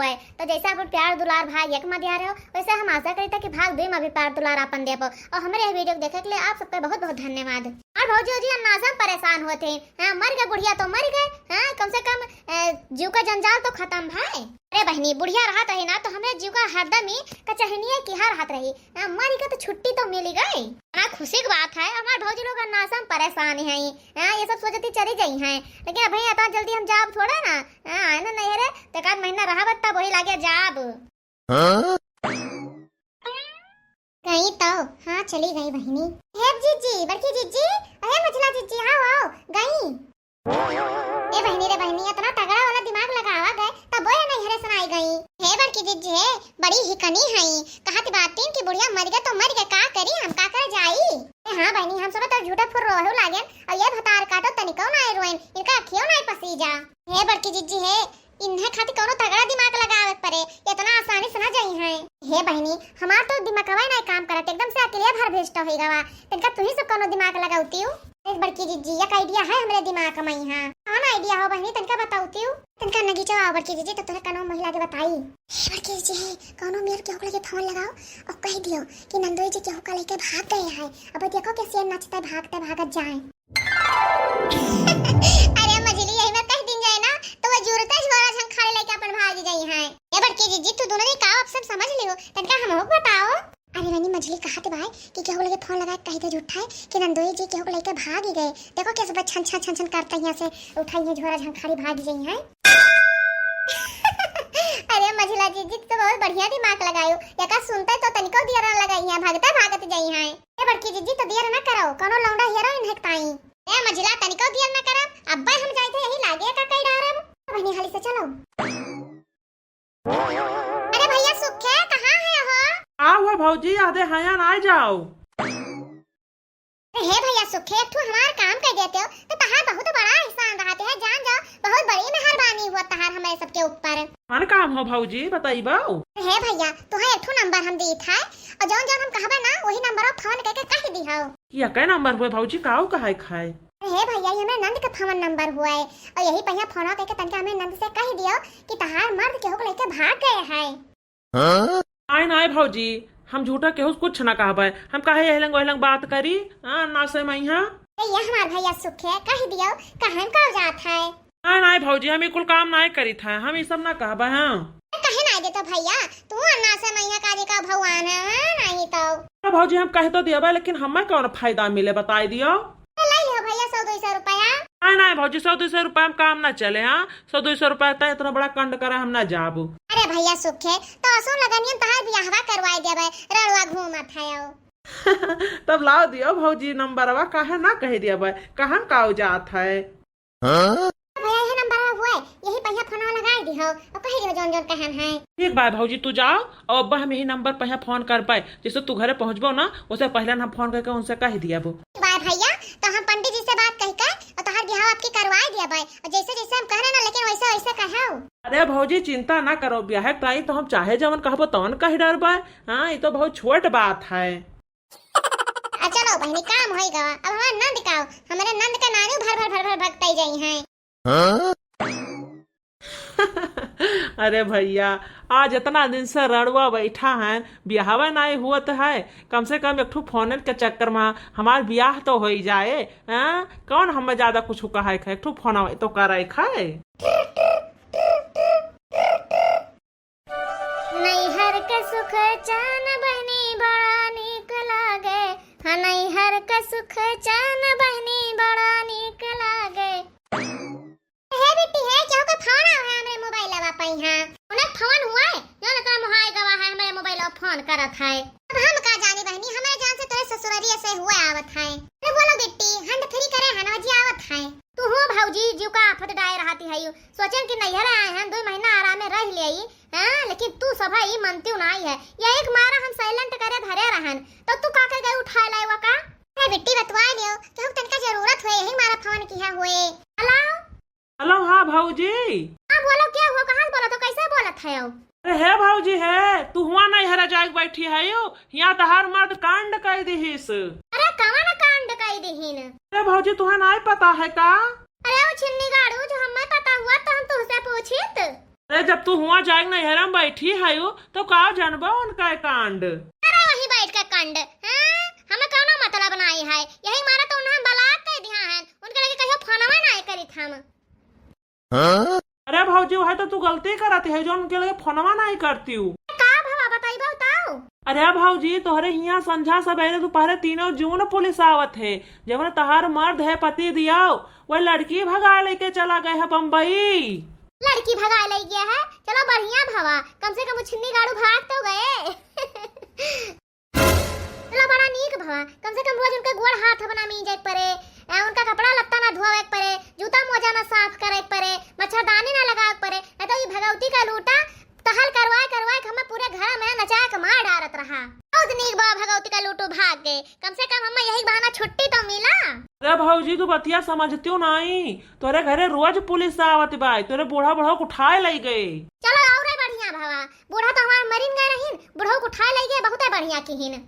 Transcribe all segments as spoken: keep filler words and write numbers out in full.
होए। तो जैसे अपन प्यार दुलार भाग एक मा दिया रहो, वैसे हम आशा करी था कि भाग दुई मा भी प्यार दुलार अपन देबो। और हमरे यह video देखे के लिए आप सबका बहुत बहुत धन्यवाद। और भौजी जी अन्नासे परेशान होत हैं, हाँ, मर गए बुढ़िया तो मर गए, हाँ, कम से कम, ए, जीव का जंजाल तो खतम भाई। अरे बहनी, बुढ़िया रहत रही ना तो हमरे जीव का हरदम ही कचहनिया किहा रहत रही, हाँ, मर गए तो छुट्टी तो मिल गई। हाँ, खुशी की बात है, हमार भौजी लोग अन्नासे परेशान हैं, हाँ, ये सब सोचती चली गई हैं, लेकिन अब भाई इतना जल्दी हम जाब थोड़ा ना, हाँ, आए ना नैहरे, तो एक आध महीना रहब तब वही लागे जाब। हाँ? गई तो, हाँ, चली गई बहिनी। हे जिज्जी, बड़की जिज्जी, अरे मझला जिज्जी, आओ, आओ, गई। ए बहिनी रे बहिनी, इतना तगड़ा वाला दिमाग लगावा गए, तब वो नैहरे सुनाई गई। हे बड़की जिज्जी, हे, बड़ी हिकनी हई, कहत बातिन कि बुढ़िया मर गए तो मर गए, का करी हम, का कर जाई? ए हाँ बहिनी, हम सब तो झूठा फुर रोहू लागेन, और ये भतार काटो तनिको नाई रोएन, इनका अखियों नाई पसीजा। हे बड़की जिज्जी, हे, इन्हें खातिर कौनो तगड़ा दिमाग लगावे के पड़े, इतना आसानी से ना जाई हैं। हे बहिनी, हमार तो दिमागवा ही नहीं काम करत, एकदम से अकेले भर भेजता होई गवा। तनका तुही सब कौनो दिमाग लगावती हो। अरे बड़की जिज्जी, एक idea है हमरे दिमाग में यहाँ। कौन idea हो बहिनी, तनका बतावती हो? तनका नगीचा आओ बड़की जिज्जी, तो तोरे कौनो महिला के बताई। हे बड़की जिज्जी, हे, कौनो मेर केहू के लगे फोन लगाओ और कह दियो कि नंदोई जी केहू का लेके भाग गए हैं। अब देखो कैसे नाचते भागते भागत जाए। अरे मझली, यही में कह दिन जाए ना, तो वो जुरते झोरा झंखारी लेके अपन भाग जाई हैं। ए बड़की जिज्जी, तू दोनों ने का option समझ लियो, तनका हमहू के बताओ। अरे रानी मझली कहत बाय कि केहू लगे फोन लगा के कह दे झूठा है कि नंदोई जी केहू को लेके भाग ही गए। देखो कैसे बस छन छन छन छन करते यहाँ से उठाई है झोरा झंखारी भाग जाई हैं। अरे मझला जिज्जी, तो बहुत बढ़िया दिमाग लगायो, यका सुनते तो तनिको दियर ना लगाई है, भागते भागत जाई हैं। ए बड़की जिज्जी, तो दियर ना करो, कोनो लौंडा हेरो इन्हें ताई। ए मझिला, तनिको दियर न करब, अब्बे हम जाइत है यही लागे का कई डारब। बहिनी हाली से चलो। अरे भैया सुखे, कहाँ है हो? आओ हो भौजी, आधे हयान आ जाओ। अरे हे भैया सुखे, एक ठो हमार काम कर देते हो तो तहार बहुत बड़ा एहसान रहते है, जान जाओ, बहुत बड़ी मेहरबानी हुआ तहार हमारे सबके ऊपर। कौन काम हो भौजी, बताइबो? अरे हे भैया, तुहां एक ठो नंबर हम दी था और जौन जौन हम कहबे ना वही नंबर फोन करके कह दी हो। ये कै नंबर हुए भौजी, काऊ कहे खाए? अरे हे भैया, ये हमरे नंद के फोन नंबर हुए और यही पहिया फोन करके तनके हमरे नंद से कह दियो कि तहार मर्द केहू को लेके भाग गए हैं। हाँ? आए ना आए भौजी, हम झूठा केहू से कुछ ना कहबे, हम काहे यही लंग वही लंग बात करी, हाँ, ना से मैं यहाँ। ए, ये हमार भैया सुखे, कह दियो, कहे हम का जात है। नाहीं, नाहीं भौजी, हम ई कुल काम नाहीं करित है, हम ई सब ना कहबे, हाँ। काहे नाहीं देतो भैया? तू अन्ना से मैया काली का भगवान है, हाँ, नाहीं तो। अरे भौजी, हम कह तो दिया बा, लेकिन हमें कौन फायदा मिले, बताई दियो। तो ले लियो भैया, सौ दो सौ रुपया। नाहीं, नाहीं भौजी, सौ दो सौ रुपया में काम ना चले, हाँ। सौ दो सौ रुपया तय इतना बड़ा कांड करे, हम ना जाबू। अरे भैया सुखे, तो असो लगनियन तहार बियाहवा करवाई देबे, रड़वा घूमत है। तब लाओ दियो भौजी नंबरवा, काहे ना कह दिया बा, कहाँ काऊ जात है। हाँ? भैया, यही नंबर हुए, यही पहिया फोनवा लगाई दिहो, और कह दिहो जौन जौन कहन है। ठीक बा भौजी, तू जाओ, और अब हम यही नंबर पहिया फोन कर पाए, जैसे तू घरे पहुँचबो ना, उससे पहले हम फोन करके उनसे कह दिया बो। ठीक बा भैया, तो हम पंडित जी से बात कह के और तोहार बियाह आपकी करवाए दिया बा, और जैसे जैसे हम कह रहे ना, लेकिन वैसे वैसे कहो। अरे भौजी, चिंता ना करो, बियाह के ताई तो हम चाहे जवन कहबो तवन कह डरबा। हाँ, ये तो बहुत छोट बात है। आ चलो बहिनी, काम होई गवा। अब हमार नंद का, हमरे नंद के नानी भर भर भर भर भगतई जाई हैं। हाँ? अरे भैया, आज इतना दिन से रड़ुआ बैठा है, बियाहवा नाई हुअत है, कम से कम एक ठो फोन के चक्कर में हमार बियाह तो होई जाए। हाँ? कौन हमें ज्यादा कुछ कहे खाए, एक ठो फोन तो करे खाए। नैहर के सुख चैन बहिनी बड़ा नीक लागे, हाँ, नैहर के सुख चैन बहिनी बड़ा नीक लागे। हे बिट्टी, हे, केहू के फोन आवे है हमरे मोबाइलवा पे यहाँ। उन्हें फोन हुआ है, जो ना तोरा मोहाय गवा है, हमरे मोबाइलवा फोन करत है। अब हम का जानी बहिनी, हमरे जान से तोरे ससुररिया से हुआ आवत है। अरे बोलो बिट्टी, hand free करे है ना, जी आवत है। तू हो भौजी, जीव का आफत डाए रहती है यू। सोचेन कि नैहर आए हैं, दो महीना आराम में रह लेई, हाँ, लेकिन तू सभा ई मनतियो नाई है। यही के मारा हम silent करे धरे रहन, तो तू का कर गई उठा लाए वा का? हे बिट्टी बतवाए लियो, केहू तनका जरूरत हुए, यही मारा फोन किया हुए। Hello? Hello, हाँ भौजी। हाँ बोलो, क्या हुआ, कहाँ से बोला तो, कैसे बोलत है हो? अरे हे भौजी हे, तू हुआ नैहरा जाए के बैठी है यू, यहाँ तहार मर्द कांड कर दिहिस। अरे कवन कांड कर दिहिन? अरे भौजी, तुहा नाई पता है का? अरे वो छिन्नी गाड़ू, जो हमें पता हुआ तो हम तुमसे पूछित। अरे जब तू हुआ जाइके नैहरा में बैठी हयू, तो का जनबा उनका कांड? अरे वहीं बैठ के कांड, हाँ? हमें कौनो मतलब नाहीं है, यही मारे तो उन्हें बलाक कह दिया है, उनके लगे कहियो फोनवा नाहीं करित हम। अरे भौजी, वह तो तू गलती करत है जो उनके लगे फोनवा नाहीं करतिउ। का भवा बताइबा बताओ। अरे भौजी, तोहरे हियाँ संझा सबेरे दोपहरे तीनों जून पुलिस आवत है, जवन तहार मर्द है पति दियाओ, वह लड़की भगा लेके चला गए है बम्बई। लड़की भगा ले गया है, चलो बढ़िया भवा, कम से कम उ छिन्नी गाड़ू भाग तो गए। चलो बड़ा नीक भवा, कम से कम रोज उनके गोड़ हाथ बना मींजे के परे, ए, उनका कपड़ा लत्ता ना धोवे के परे, जूता मोजा ना साफ करे के परे, मच्छरदानी ना लगावे के परे, ना तो ई भगवती का लूटा टहल करवाए करवाए के हमें पूरे घर में नचा के मार डारत रहा। बहुत नीक बा भगवती का लूटू भाग गए, कम से कम हमें यही बहाना छुट्टी तो मिला। अरे भौजी, तू बतिया समझतियो नाहीं, तोरे घरे रोज पुलिस आवत बा, तोरे बूढ़ा बूढ़ा उठाए लई गए। चलो और बढ़िया भवा, बूढ़ा तो हमार मरिन गए रहीन, बूढ़ा उठाए लई गए, बहुते बढ़िया किहिन।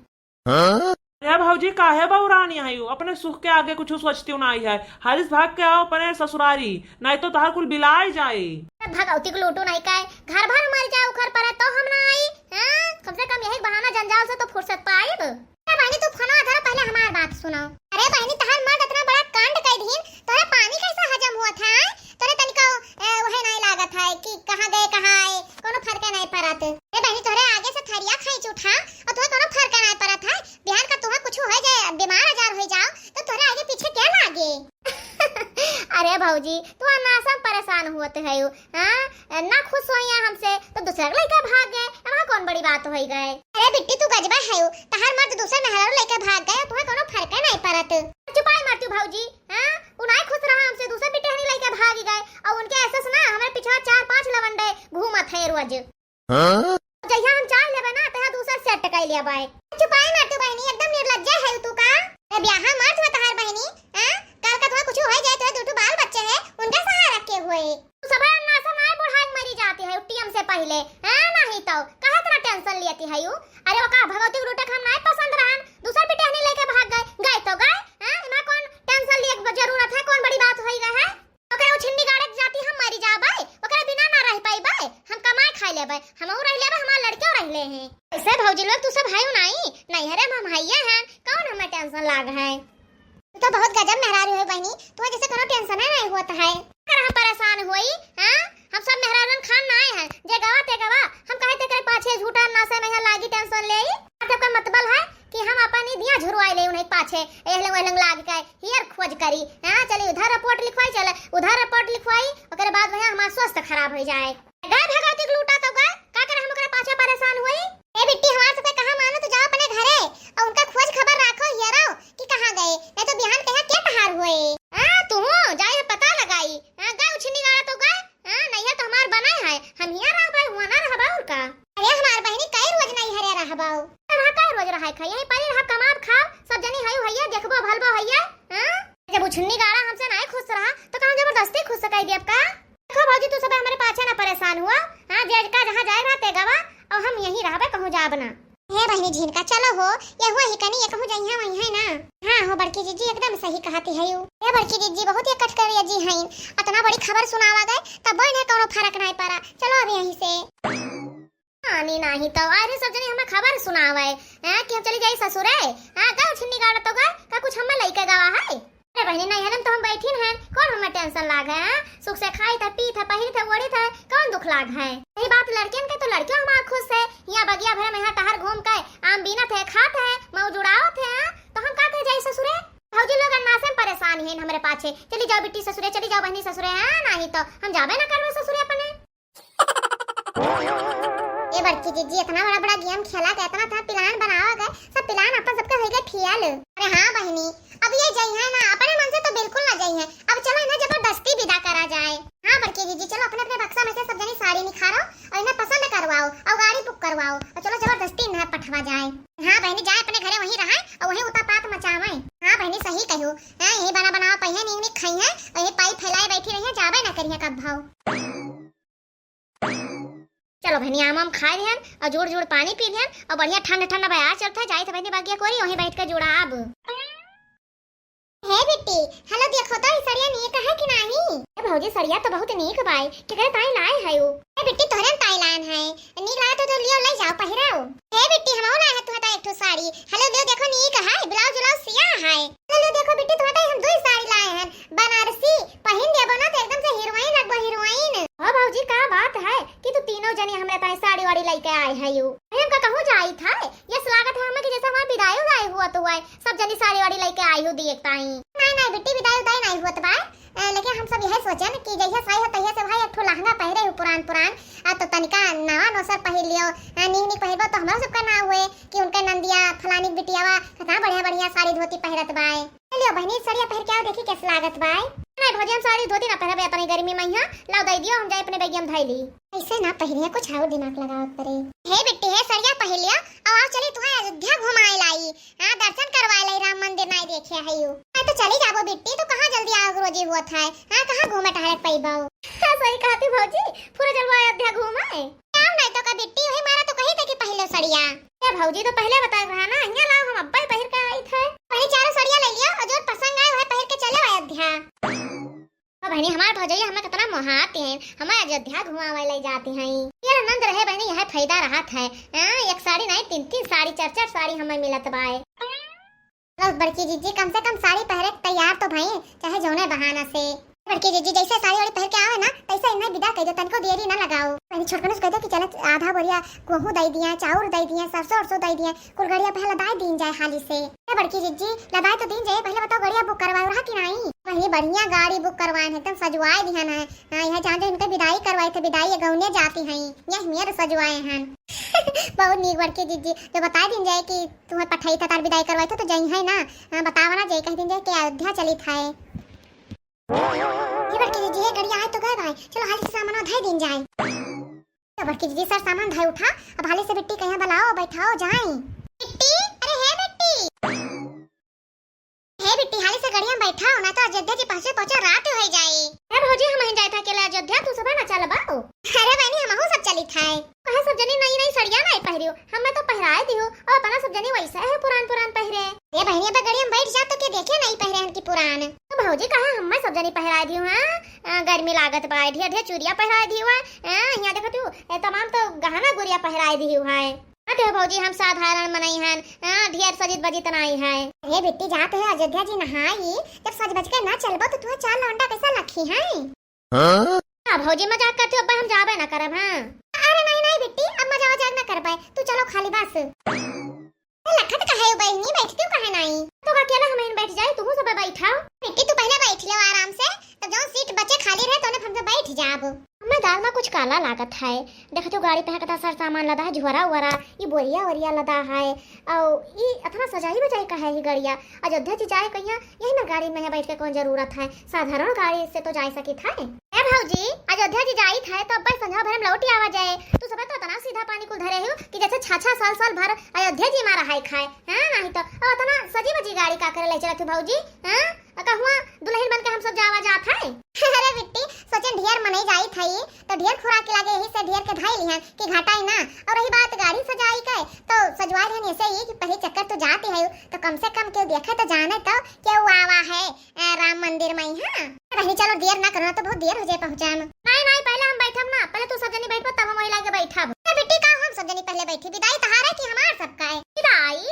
अरे भौजी, काहे बौरानी हयू? अपने सुख के आगे कुछ सोचतिउ नाहीं है। हरिस भाग के आओ अपने ससुरारी, नाहीं तो तहार कुल बिलाए जाए। भगवती के लूटू नाहीं काहे, घर भर मर जाए उखर परे तो हम ना आई, हाँ? कम से कम यही बहाना जंजाल से तो फुर्सत पाइब। अरे बहनी, तू फोनवा धरो, पहले हमार बात सुनो। अरे बहनी, तहार मर्द इतना बड़ा कांड कई दीन, तोरे पानी कैसे हजम हुआ था, आय? तोरे तनिका, ए, वहे नाहीं लागत है कि कहाँ गए, कहाँ आए, कोनो फर्क नाहीं पड़त। अरे बहनी, तोरे आगे से थरिया खींच उठा और तोहे कोनो फर्क नाहीं पड़त है। बिहान का तोहे कुछ हो जाए, बीमार आजार हो जाओ, तो तोरे आगे पीछे क्या लागे? अरे भौजी, तू अन्नासम परेशान हुअत है, हाँ? ना खुश होइया हमसे, तो दूसरा के लइका भाग गए, एमा कौन बड़ी बात होई गए? अरे बिट्टी, तू गजबा हयू, तहार मर्द दूसर मेहरारू लइका भाग गए, तुहे कोनो फर्क नाहीं पड़त। चुपाई मारती भौजी, हाँ? उ नाहीं खुश रहा हमसे, दूसर बिटिहनी लइका भाग गए, और उनके एहसास ना, हमरे पिछवा चार पांच लवंडे घूमत है रोज। जहिया हम चाह लेबे ना, तहिया दूसर सेट कई लेबे। चुपाई मारती बहनी, एकदम निर्लज्जा है तू का? ए ब्याहा मर्द हुआ तहार बहनी, हाँ? कल का तुहे कुछ हो जाए, तुहे दू ठो बाल बच्चे हैं, उनका सहारा के हुए। तू सब अन्नासम आए बुढ़ाई मरी जाती है, उ टीएम से पहले, हाँ, नाहीं तो, काहे इतना टेंशन लेती है यू? अरे वो का भगवती के लूटे के हम नाहीं पसंद रहन, दूसर बिटिहनी लइके भाग गए, गए तो गए, हाँ, इमा कौन टेंशन लिए के जरूरत है, कौन बड़ी बात होई गए है? ओकरे उ छिन्नी गाड़े के जाती हम मरी जाबे, ओकरे बिना ना रह पाइबे, हम कमाए खाए लेबे, हमहू रह लेबे, हमार लड़कियों रह ले हैं। ऐसे भौजी लोग तू सब है नाहीं, नैहरे में हम हइये हैं, कौन हमें टेंशन लाग है? तू तो बहुत गजब मेहरारू है बहनी, तू जैसे कोनो टेंशन है नाहीं होत है। अगर हम परेशान होई, हाँ? हम सब मेहरारू खान ना आए हैं, जे गवा ते गवा, हम काहे तेकरे पाछे झूठा नासे में यहाँ लागी टेंशन लेई? सबका मतलब है कि हम अपन ई दिया झुरवाई ले उन्हें पाछे, एहलंग ओहलंग लाग के हियर खोज करी, हाँ? चली उधर रिपोर्ट लिखवाई, चले उधर रिपोर्ट लिखवाई, ओकरे बाद वहाँ हमार स्वास्थ्य खराब हो जाए। गए भगवती के लूटा तो गए, का करे हम ओकरे पाछे परेशान हुई? ए बिट्टी, हमार सबके कहा मानो, तू जाओ अपने घरे और उनका खोज खबर राखो, हियरो कि कहाँ गए, नहीं तो बिहान कहा के तहार हुए। हाँ, तू जाए पता लगाई। हाँ, गए उछिन्नी गाड़ा तो गए। हाँ, नैहर तो हमार बना है, हम हिया रहबे, हुआ ना रहबे और का। अरे हमार बहनी, कई रोज नैहरे रहबो? वहाँ कई रोज रहे खाई, यहीं पर ही रह, कमाब खाब, सब जनी हयू हइये, देखबो भलबो हइये। हाँ? जब उछिन्नी गाड़ा हमसे नाहीं खुश रहा, तो कहूँ जबरदस्ती खुश कई देब का? देखो भौजी, तू सब हमरे पाछे ना परेशान हुआ। हाँ, जे का जहाँ जाए रहा ते गवा, और हम यहीं रहबे, कहूँ जाब ना। हे बहिनी झिनका, चलो हो, ये हुआ ही कनी, ये कहूँ जइहाँ वहीं है ना। हाँ हो बड़की जिज्जी, एकदम सही कहती है यू। हे बड़की जिज्जी, बहुत ये कटकरिया जी हैं, इतना बड़ी खबर सुनावा गए, तब इन्हें कौनो फर्क नहीं पड़ा। चलो अब यहीं से। आनी नाही तो, अरे सब जने हमें खबर सुनावे, हैं, कि हम चली जाई ससुरे, हैं, का उछिन्नी गाड़ा तो गए, का कुछ हमें लइके गवा है? अरे बहिनी, नैहरे में तो हम बैठिन हैं, कौन हमें टेंशन लाग है, हैं? सुख से खाई थे, पी थे, पहिरी थे, ओढ़ी थे, कौन दुख लाग है? यही बात लड़कियन के, तो लड़कियों हमार खुश है, यहाँ बगिया भरे में यहाँ टहर घूम के आम बीनत है, खात है, मौज उड़ावत है, हैं? तो हम का कहे जाई ससुरे? भौजी लोग अन्नासे में परेशान हैं हमरे पाछे, चली जाओ बिट्टी ससुरे, चली जाओ बहिनी ससुरे, हाँ, नाही तो हम जाबे ना करबे ससुरे अपने। ए बड़की जिज्जी, इतना बड़ा बड़ा गेम खेला गए, इतना इतना प्लान बनावा गए, सब प्लान अपन सबके हो गए फेल। अरे हाँ बहिनी, अब ये जइहैं ना, अपने मन से तो बिल्कुल ना जइहैं। अब चलो इन्हें जबरदस्ती विदा करा जाए। हाँ बड़की जिज्जी, चलो अपने अपने बक्सा में से सब जनी साड़ी निखारो और इन्हें पसंद करवाओ और गाड़ी बुक करवाओ और चलो जबरदस्ती इन्हें पठवा जाए। हाँ बहिनी, जाए अपने घरे वहीं रहे और वहीं उतापात मचावे। हाँ बहिनी सही कहो, हाँ यही बना बनावा पहिए, नीक नीक खाई हैं और यही पाई फैलाए बैठी रही हैं, जाबे ना करिए कब भाव। चलो बहनी, आम आम खाए लिहन और जोड़ जोड़ पानी पी लिहन और बढ़िया ठंड ठंड बयार चलता है, जाइत बहनी बागिया कोरी, वहीं बैठ के जुड़ाब। हे बिट्टी, हेलो, देखो तो ई सड़िया नीक है कि नाही? ए भौजी, सड़िया तो बहुत नीक बाय, केकरे ताई लाए है उ? ए बिट्टी, तोहरे ताई लान है, नीक लागत हो तो लियो, ले जाओ, पहिराओ। हे बिट्टी, हमहू लाए है तुहरे ताई एक ठो साड़ी, हेलो, लियो, देखो नीक है, ब्लाउज उलाउज सिया है। हेलो, लियो, देखो बिट्टी, तुहरे ताई हम दुई साड़ी लाए हैं, बनारसी, पहिन लेबो ना तो एकदम से हीरोइन लगबो, हीरोइन। ओ भौजी, का बात है कि तू तीनों जनी हमरे ताई साड़ी वाड़ी लइके आए है यू? अरे हमका कहूँ जाई था, यस लागत है हमें कि जैसे हमार बिदाई उदाई हुआ तो हुआ है, सब जनी साड़ी वाड़ी लइके आई हो दिए ताई। नहीं, नहीं बिट्टी, बिदाई उदाई नहीं हुआ तो बाय। अ, लेकिन हम सब यही सोचन कि जहिया साई हो तहिया से भाई एक ठो लहंगा पहिरे हो पुरान पुरान, आ तो तनिका नवा नोसर पहिर लियो, आ नीक नीक पहिरबो तो हमरो सबका नाव हुए कि उनके नंदिया फलानी बिटियावा कितना बढ़िया बढ़िया साड़ी धोती पहिरत बाय। लियो बहनी, सड़िया पहिर के आओ, देखी कैसे लागत बाय। नहीं भौजी, हम साड़ी धोती ना पहिरबे अपनी गर्मी में यहाँ। लाओ दे दियो, हम जाए अपने बैगिया में धई ली। ऐसे ना पहिरिया, कुछ और दिमाग लगाओ करे। हे बिट्टी, हे सड़िया पहिर लियो, अब आओ चली तुम्हें अयोध्या घुमाए लाई, हाँ दर्शन करवाए लाई, राम मंदिर नहीं देखे है यू। मैं तो चली जाबो बिट्टी, तू कहाँ जल्दी आओ रोजी हुआ था, हाँ कहाँ घूमे टहरे पैबो। हाँ सही कहती भौजी, पूरा जलवा अयोध्या घूमे। क्या नहीं तो का बिट्टी, वही मारा तो कही था कि पहले सड़िया। ए भौजी, तो पहिले बताए रहा ना, हियाँ लाओ, हम अब्बे पहिर के आई थे। वही चारों सड़िया ले लियो और जो पसंद आए वही पहिर के चलो अयोध्या। ओ बहनी, हमार भौजैया हमें कितना मोहात हैं, हमें अयोध्या घुमावे ले जाती हैं। ये आनंद रहे बहनी, यह फायदा रहत है। हाँ, एक साड़ी नहीं, तीन तीन साड़ी, चार चार साड़ी हमें मिलत बाय। चलो बड़की जीजी, कम से कम साड़ी पहरे के तैयार तो भई, चाहे जौने बहाना से। बड़की जीजी, जैसे साड़ी वाड़ी पहर के आवे ना, तैसे इन्हें विदा कह दो, तनको देरी ना लगाओ। मैंने छोटकनों से कह दो कि चलो आधा बोरिया गेहूं दे दिए, चाउर दे दिए, सरसों उरसों दे दिए, कुल गड़िया पहले लदाई दीन जाए हाली से। ए बड़की जीजी, लदाई तो दीन जाए, पहले बताओ गड़िया बुक करवाए रहा कि नहीं? वही बढ़िया गाड़ी बुक करवाए हैं, एकदम सजवाए दिहन है। हाँ, यह जान जो इनके विदाई करवाई थे, विदाई अगौने जाती हैं, यह मेर सजवाए हैं। बहुत नीक बड़की जीजी, जो बताए दीन जाए कि तुम्हें पठाई था, तार विदाई करवाई था, तो जई है ना, हाँ, बतावा ना, जई कह दीन जाए कि अयोध्या चली था। ये बड़की जीजी, ये गड़िया आए तो गए भाई, चलो हाली से सामान धई दीन जाए। तो बड़की जीजी सर सामान धई उठा, अब हाली से बिट्टी कहिया बुलाओ, बैठाओ, जाए। बिट्टी, अरे हे बिट्टी। हे बिट्टी, हाली से गड़िया में बैठाओ, ना तो अयोध्या जी पहुँचे पहुँचे रात हो जाए। हे भौजी, हम ही जाए था अकेले अयोध्या, तू सब ना चलबा? अरे बहनी, हमहू सब चली था। कहे सब जनी नई नई सड़िया नहीं पहिरियो, हमें तो पहिराए दियो, और अपना सब जनी वैसे है पुरान पुरान पहिरे। ए बहनी, अब गड़िया में बैठ जा तो के देखे नहीं पहिरे हन की पुरान। तो भौजी कहे हमें सब जनी पहिराए दियो, हाँ? अ, गर्मी लागत बा, ढेर ढेर चूड़िया पहिराए दियो है। अ, यहाँ देखो तू, ए, तमाम तो गहना गुड़िया पहिराए दियो है। हाँ तो भौजी, हम साधारण मनई हन, हाँ, ढेर सजित बजित नाई है। अरे बिट्टी, जात है अयोध्या जी नहाई, जब सज बज के ना चलबो तो तुहे चार लौंडा कैसा लखी है? हाँ? हाँ भौजी, मजाक करती हो, अब हम जाबे ना करब, हाँ। अरे नहीं नहीं बिट्टी, अब मजाक वजाक ना करबे, तू चलो खाली बस। ए, लखत काहे हो बहिनी, बैठती हो काहे नहीं? तो अकेला हम बैठ जाए, तू सब बैठाओ। बिट्टी तू पहले बैठ लो आराम से, तब जौन सीट बचे खाली रहे तो हमसे बैठ जाब। हमें दाल में कुछ काला लागत है, देखत हो गाड़ी पे कता सर सामान लदा है, झोरा वोरा, ये बोरिया वोरिया लदा है, और ये इतना सजाई बजाई का है ये गड़िया। अयोध्या जी जाए कहिया, यही ना गाड़ी में बैठ के कौन जरूरत है, साधारण गाड़ी से तो जा सकी था। ए भौजी, अयोध्या जी जाई था तो अब्बे संझा भर में लौट आवा जाए। तू सब तो इतना सीधा पानी कुल धरे हो कि जैसे छा छा साल साल भर अयोध्या जी में रहाई खाए, हाँ, नहीं तो। और इतना सजी बजी गाड़ी का करे ले चलत हो भौजी, हाँ? आ कहुआ दुल्हन बन के हम सब जावा जात है? अरे बिट्टी, सोचन ढेर मनई जाई थाई, तो ढेर खुराक लागे, यही से ढेर के धाई लिहन कि घटाई ना। और रही बात गाड़ी सजाई के, तो सजवा लिहन ऐसे ही कि पहले चक्कर तो जाती है, तो कम से कम केहू देखे तो जाने तो केहू आवा है, अ, राम मंदिर में, हाँ? बहनी चलो देर ना करो, ना तो बहुत देर हो जाए पहुँचा में। नहीं, नहीं, पहले हम बैठब ना, पहले तू सब जनी बैठबो, तब हम वही लागे बैठब। ए बिट्टी, का हम सब जनी पहले बैठी? विदाई तहार है कि हमार सबका है? विदाई?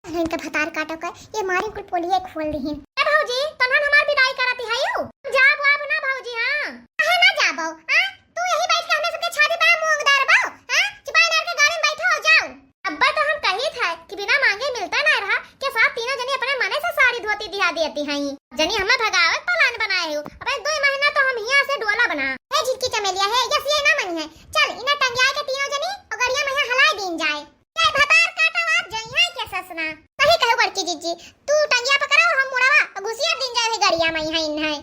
अरे इनका भतार काटो कर, ये मारी कुल पोलिये खोल दीहिन। ए भौजी, तन्हन हमार विदाई करत ही हयू? जाब वाब ना भौजी, हाँ। काहे ना जाबो, हाँ? तू यही बैठ के हमने सबके छाती पे मूंग दरबो, हाँ? चुपाई मार के गाड़ी में बैठो और जाओ। अब्बे तो हम कही था कि बिना मांगे मिलता ना रहा, के साथ तीनों जनी अपने मने से साड़ी धोती दिया देती हैं। जनी हमें भगावे के plan बनाए हो। अबे दो महीना तो हम हियां से डोला बना। हे झिटकी चमेलिया है, यस ये ना मनी है। चल, इन्हें टंगिया के तीनों जनी और गड़िया में यहाँ हलाई दीन जाए। ये भतार काटा वार जइहा के ससना। सही कहो बड़की जीजी, तू टंगिया पकड़ो, हम मुड़वा घुसिया दीन जाए है गड़िया में यहाँ इन्हें।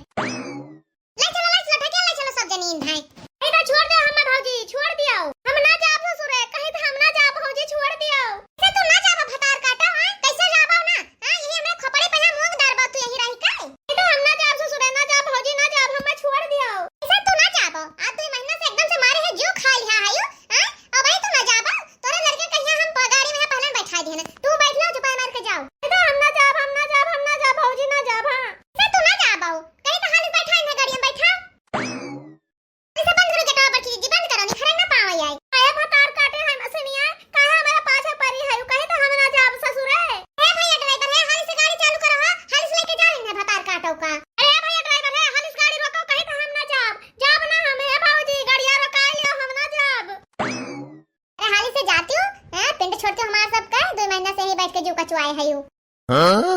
ले चलो, ले चलो, ढकेल ले चलो सब जनी इन्हें। ए तो छोड़ दे हमें भौजी, छोड़ दियो। हम ना जाब ससुरे, कही तो हम ना जाब भौजी, छोड़ दियो। कैसे तू ना जाबो भतार काटा, हाँ? कैसे जाबो ना? हाँ, यही हमरे खोपड़ी पे है मूंग दरबो तू यही रही के? ए तो हम ना जाब ससुरे, ना जाब भौजी, ना जाब, हमें छोड़ दियो। कैसे तू ना जाबो? आज दो महीना से एकदम से मारे है, जो खा लिया है। छोड़ के हमार सब का, दुइ महीना से यहीं बैठ के जीव कचुआए है यू। हाँ?